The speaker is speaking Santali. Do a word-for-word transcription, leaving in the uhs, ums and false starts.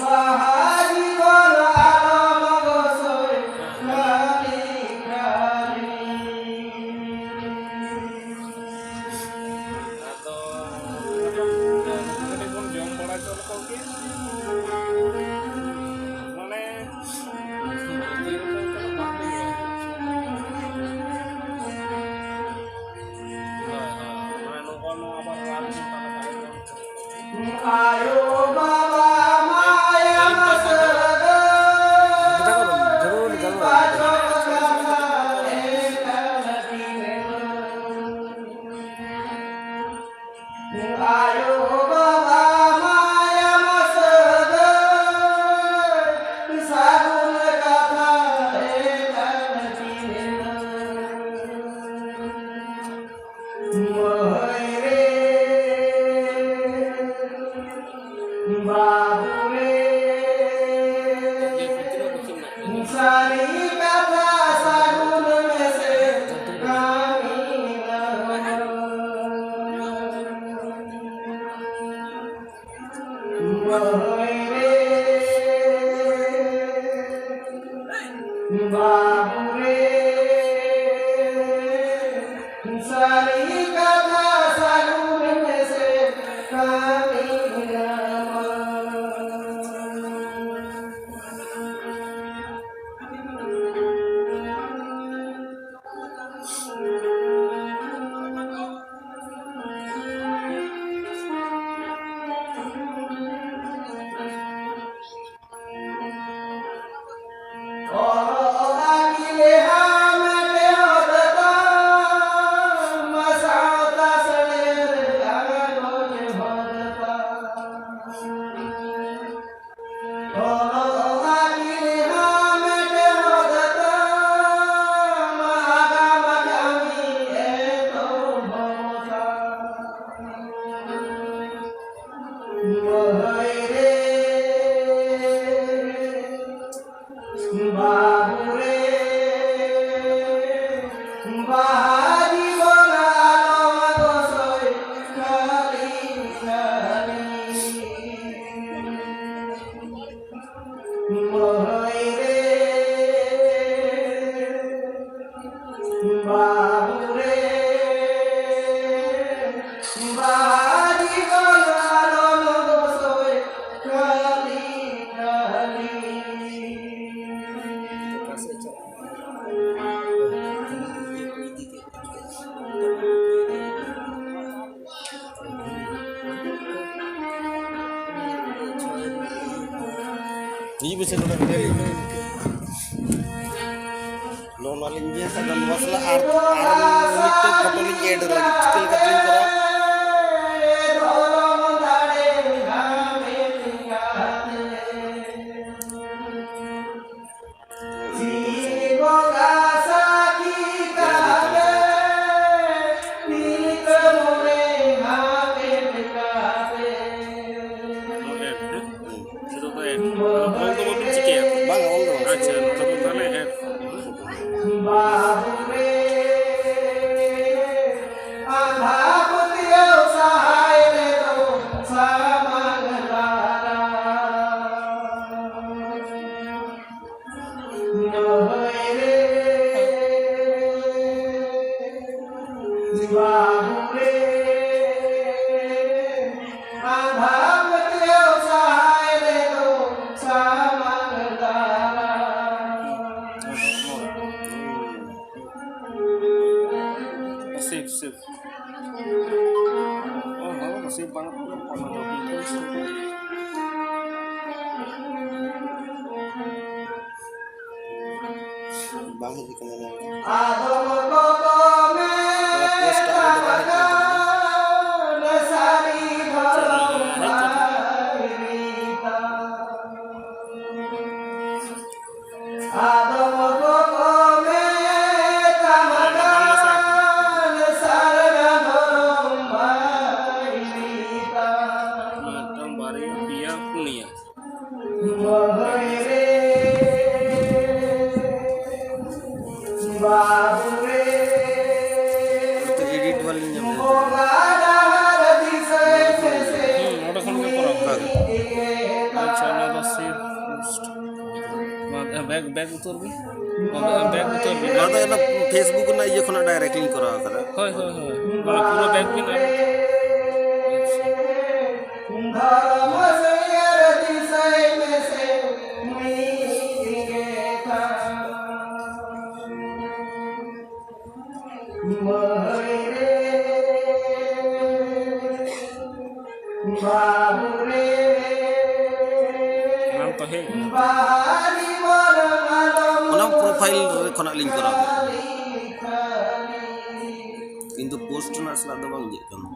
ᱵᱟᱦᱟ ᱡᱤᱵᱚᱱ ᱟᱞᱚᱢ ᱜᱚᱥᱚᱭ ᱠᱟᱹᱢᱤ ᱠᱟᱹᱢᱤ᱾ ᱟᱫᱚ ᱠᱟᱹᱴᱤᱡ ᱵᱚᱱ ᱡᱚᱢ ᱵᱟᱲᱟ ᱦᱚᱪᱚ ᱞᱮᱠᱚ ᱜᱮ᱾ ᱢᱟᱱᱮ ᱦᱳᱭ, ᱦᱳᱭ, ᱢᱟᱱᱮ ᱱᱚᱜᱼᱚ ᱱᱚᱣᱟ ᱟᱵᱟᱨ ᱚᱲᱟᱜ ᱨᱮ ᱟᱭᱳ ᱵᱟᱵᱟ ᱢᱟᱭᱟᱢ ᱥᱟᱹᱜᱟᱹᱭ ᱵᱟᱪᱚᱠ ᱠᱟᱛᱷᱟ ᱮᱴᱟᱜ ᱫᱤᱱ᱾ ᱟᱭᱳ ᱵᱟᱵᱟ ᱢᱟᱭᱟᱢ ᱥᱟᱹᱜᱟᱹᱭ ᱥᱟᱹᱜᱩᱱ ᱠᱟᱛᱷᱟ ᱮᱴᱟᱜ ᱫᱤᱱ᱾ ᱢᱟᱹᱭ ᱨᱮ, ᱵᱟᱹᱵᱩ ᱨᱮ, ᱥᱟᱹᱨᱤ ᱠᱟᱛᱷᱟ ᱥᱟᱹᱜᱩᱱ ᱢᱮᱥᱮ ᱠᱟᱹᱢᱤ ᱱᱟᱢ᱾ ᱢᱟᱹᱭ ᱨᱮ, ᱵᱟᱹᱵᱩ ᱨᱮ, ᱥᱟᱹᱨᱤ ᱠᱟᱛᱷᱟ ᱥᱟᱹᱜᱩᱱ ᱢᱮᱥᱮ ᱠᱟᱹᱢᱤ ᱱᱟᱢ᱾ ᱱᱤᱡᱮ ᱵᱮᱥᱮ ᱱᱚᱰᱮ ᱱᱚᱣᱟ ᱞᱤᱧ ᱤᱭᱟᱹ ᱠᱟᱫᱟ, ᱱᱚᱣᱟ ᱥᱟᱞᱟᱜ ᱟᱨ, ᱟᱨ ᱢᱤᱫᱴᱮᱱ ᱯᱷᱳᱴᱳ ᱞᱤᱧ ᱮᱰ ᱞᱟᱹᱜᱤᱫ, ᱪᱤᱠᱟᱹ ᱞᱮᱠᱟᱛᱮᱞᱤᱧ ᱠᱚᱨᱟᱣᱟ? ᱱᱤᱛᱚᱜ ᱫᱚ ᱮᱰ, ᱚᱞ ᱫᱚ ᱵᱟᱵᱤᱱ ᱪᱤᱠᱟᱹᱭᱟ? ᱵᱟᱝ, ᱚᱞ ᱫᱚ ᱵᱟᱝ᱾ ᱟᱪᱪᱷᱟ, ᱱᱚᱰᱮ ᱫᱚ ᱛᱟᱦᱞᱮ ᱮᱰ᱾ ᱥᱮᱵᱷ, ᱥᱮᱵᱷ᱾ ᱚ ᱦᱚᱸ, ᱥᱮᱵᱷ ᱵᱟᱝ ᱦᱩᱭᱩᱜ ᱠᱟᱱᱟ᱾ ᱵᱟᱝ ᱦᱮᱡ ᱠᱟᱱᱟ ᱱᱚᱣᱟ᱾ ᱱᱚᱣᱟ ᱯᱳᱥᱴ ᱟᱜ ᱨᱮᱫᱚ ᱵᱟᱝ ᱦᱮᱡ ᱠᱟᱱ ᱛᱟᱵᱚᱱᱟ᱾ ᱦᱮᱡ ᱠᱟᱱᱟ᱾ ᱢᱤᱫᱴᱟᱝ, ᱵᱟᱨᱭᱟ, ᱯᱮᱭᱟ, ᱯᱩᱱᱭᱟ᱾ ᱱᱚᱛᱮ ᱮᱰᱤᱴ ᱵᱟᱞᱤᱧ ᱧᱟᱢ ᱮᱫᱟ᱾ ᱦᱩᱸ, ᱱᱚᱰᱮ ᱠᱷᱚᱱ ᱜᱮ ᱠᱚᱨᱟᱣ ᱦᱩᱭᱩᱜᱼᱟ᱾ ᱟᱪᱪᱷᱟ, ᱚᱱᱟ ᱫᱚ ᱥᱮᱵᱷ ᱯᱳᱥᱴ᱾ ᱱᱚᱣᱟ ᱵᱮᱠ, ᱵᱮᱠ ᱩᱛᱟᱹᱨ ᱵᱤᱱ᱾ ᱱᱚᱣᱟ ᱵᱮᱠ ᱩᱛᱟᱹᱨ ᱵᱤᱱ᱾ ᱱᱚᱣᱟ ᱫᱚ ᱚᱱᱟ Facebook ᱨᱮᱱᱟᱜ ᱤᱭᱟᱹ ᱠᱷᱚᱱᱟᱜ ᱰᱟᱭᱨᱮᱠᱴ ᱞᱤᱧ ᱠᱚᱨᱟᱣ ᱟᱠᱟᱫᱟ᱾ ᱦᱳᱭ, ᱦᱳᱭ, ᱦᱳᱭ᱾ ᱚᱱᱟ ᱯᱩᱨᱟᱹ ᱵᱮᱠ ᱵᱤᱱ ᱟᱨ ᱚᱱᱟ ᱯᱨᱚᱯᱷᱟᱭᱤᱞ ᱨᱮ ᱠᱷᱚᱱᱟᱜ ᱞᱤᱧ ᱠᱚᱨᱟᱣ ᱠᱮᱫᱟ, ᱠᱤᱱᱛᱩ ᱯᱳᱥᱴ ᱨᱮᱱᱟᱜ ᱥᱟᱞᱟᱜ ᱫᱚ ᱵᱟᱝ ᱤᱭᱟᱹᱜ ᱠᱟᱱᱟ᱾